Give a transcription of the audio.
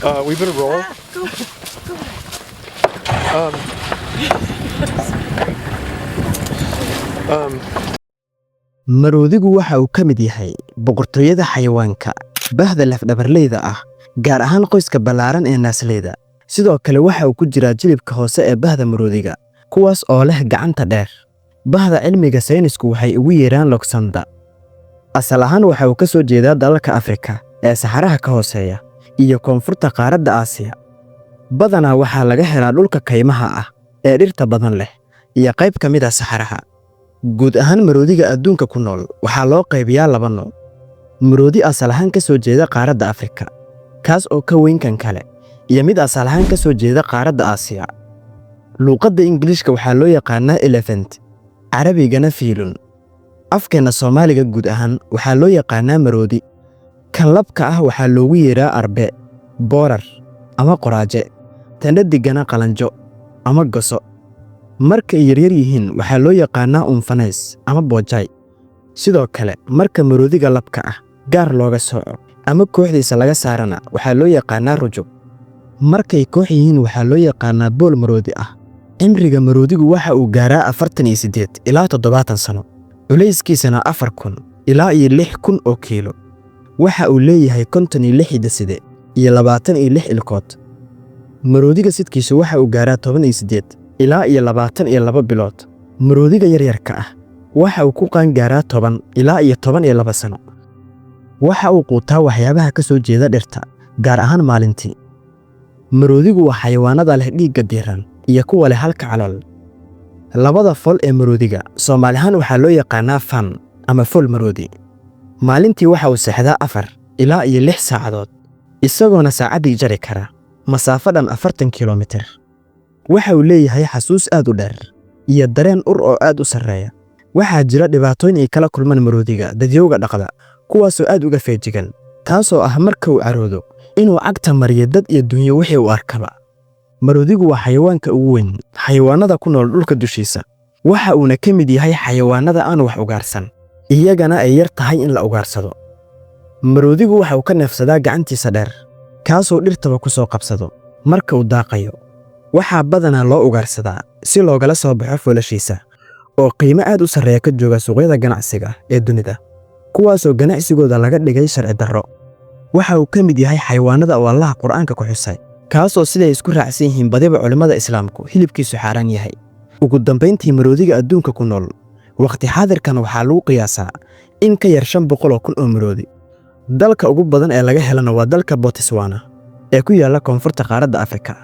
We better roll. Ah, go, go. Maroodigu waxa uu ka mid yahay boqortooyada xayawaanka, bahda lafdhabarleyda ah, gaar ahaan qoyska ballaaran ee naasleyda. Sidoo kale waxa uu ku jiraa jilibka hoose ee bahda maroodiga, kuwaas oo leh gacanta dheer. Bahda cilmiga saynisku waxay ugu yeeraan Loxodonta. Asal ahaan waxa uu ka soo jeedaa dalalka Afrika ee Saxaraha ka hooseeya iyo koonfurta qaaradda Aasiya. Badanaa waxaa laga helaa dhulka kaymaha ah ee dhirta badan leh iyo qayb ka mid ah saxaraha. Guud ahaan maroodiga adduunka ku nool waxaa loo qaybiyaa laba nooc: maroodi asal ahaan ka soo jeeda qaaradda Afrika, kaas oo ka weyn kan kale, iyo mid asal ahaan ka soo jeeda qaaradda Aasiya. Luuqadda Ingiliishka waxaa loo yaqaanaa elephant, Carabigana فيل. Afkeenna Soomaaliga guud ahaan waxaa loo yaqaanaa maroodi. Kan labka ah waxaa loogu yeeraa arbe, boorar ama qoraaje, tan dheddigana qalanjo ama goso. Marka ay yaryar yihiin waxaa loo yaqaanaa unfaneys ama boojay. Sidoo kale marka maroodiga labka ah gaar looga sooco ama kooxdiisa laga saarana, waxaa loo yaqaanaa rujub. Markay koox yihiin waxaa loo yaqaanaa bool maroodi ah. Cimriga maroodigu waxa uu gaaraa 48 ilaa 70 sano, culayskiisana 4000 ilaa iyo 6000 oo kiilo. Waxa uu leeyahay 56 hidde-side iyo 26 ilkood. Maroodiga sidkiisu waxa uu gaaraa 18 ilaa iyo 22 bilood. Maroodiga yaryarka ah waxa uu ku qaan gaaraa 10 ilaa iyo 12 sano. Waxa uu quutaa waxyaabaha ka soo jeeda dhirta, gaar ahaan maalintii. Maroodigu waa xayawaanada leh dhiigga diiran iyo kuwa leh halka calool. Labada fool ee maroodiga Soomaali ahaan waxaa loo yaqaanaa fan ama fool maroodi. Maalintii waxa uu seexdaa 4 ilaa iyo 6 saacadood, isagoona saacaddii jari kara masaafo dhan 40 kilomitir. Waxa uu leeyahay xasuus aad u dheer iyo dareen ur oo aad u sarreeya. Waxaa jira dhibaatooyin ay kala kulmaan maroodiga dadyowga dhaqda, kuwaasoo aad uga feejigan, taasoo ah marka uu caroodo inuu cagta mariyo dad iyo dunyo wixii uu arkaba. Maroodigu waa xayawaanka ugu weyn xayawaanada ku nool dhulka dushiisa, waxa uuna ka mid yahay xayawaanada aan wax ugaarsan, iyagana ay yar tahay in la ugaarsado. Maroodigu waxa uu ka neefsadaa gacantiisa dheer, kaasoo dhirtaba ku soo qabsado marka uu daaqayo. Waxaa badanaa loo ugaarsadaa si loogala soo baxo foolashiisa, oo qiimo aad u sarreeya ka jooga suuqyada ganacsiga ee dunida, kuwaasoo ganacsigooda laga dhigay sharci darro. Waxa uu ka mid yahay xayawaanada oo Allaha Qur'aanka ku xusay, kaasoo siday isku raacsan yihiin badiba culimmada Islaamku hilibkiisu xaaraan yahay. Ugu dambayntii, maroodiga adduunka ku nool wakhti xaadirkan waxaa lagu qiyaasaa in ka yar 500,000 oo maroodi. Dalka ugu badan ee laga helana waa dalka Botswana ee ku yaalla koonfurta qaaradda Afrika.